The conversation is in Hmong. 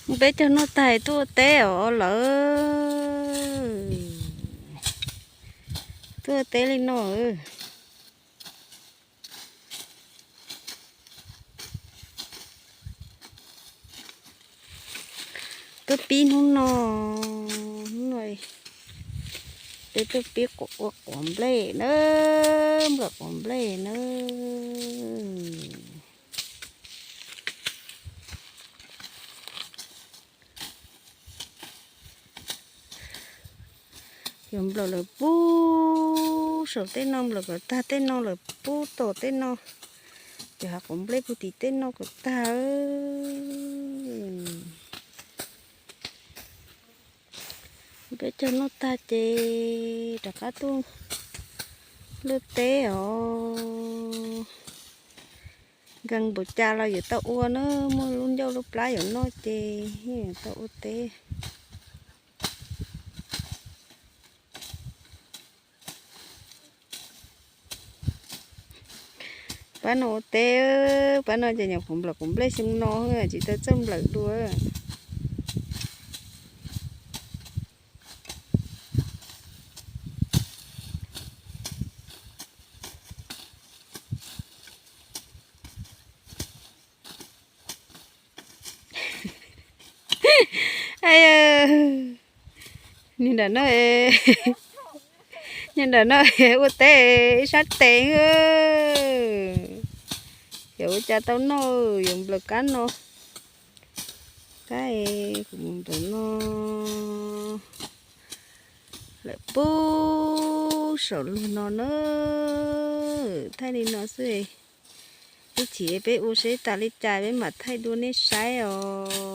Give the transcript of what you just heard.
Peb caug noj tag tuaj ua teb os lawm. Tuaj ua teb li no. Tuaj pib hnub no, hnub no peb tuaj pib ua quav nplej na, nplawm quav nplej na. Yuav nplawm lawm pub saum tej no, nplawm kom tag tej no lawm pub tom tej no. Ces hav quav nplej pub tim tej no kom tag. Peb caug noj tag ces rov qab tuaj luaj teb os. Nkees npaum cas los yuav tau ua na, muaj lub ncauj lub plab yuav noj ces yuav tau ua teb. Pab no ua teb, pab no ces nyuam qhuav nplawm quav nplej xyoo no, tsis tau txawj nplawm dua. Niag nram no, niag nram no ua teb ib sab tes. Yuav ua cas tau noj, yuav nplawm kab no. Kab kuv mus nplawm no lawm pub saum luag no na. Thaij li no xwb, ib chim peb ua seb tas li cas peb mam thaij dua nej saib os.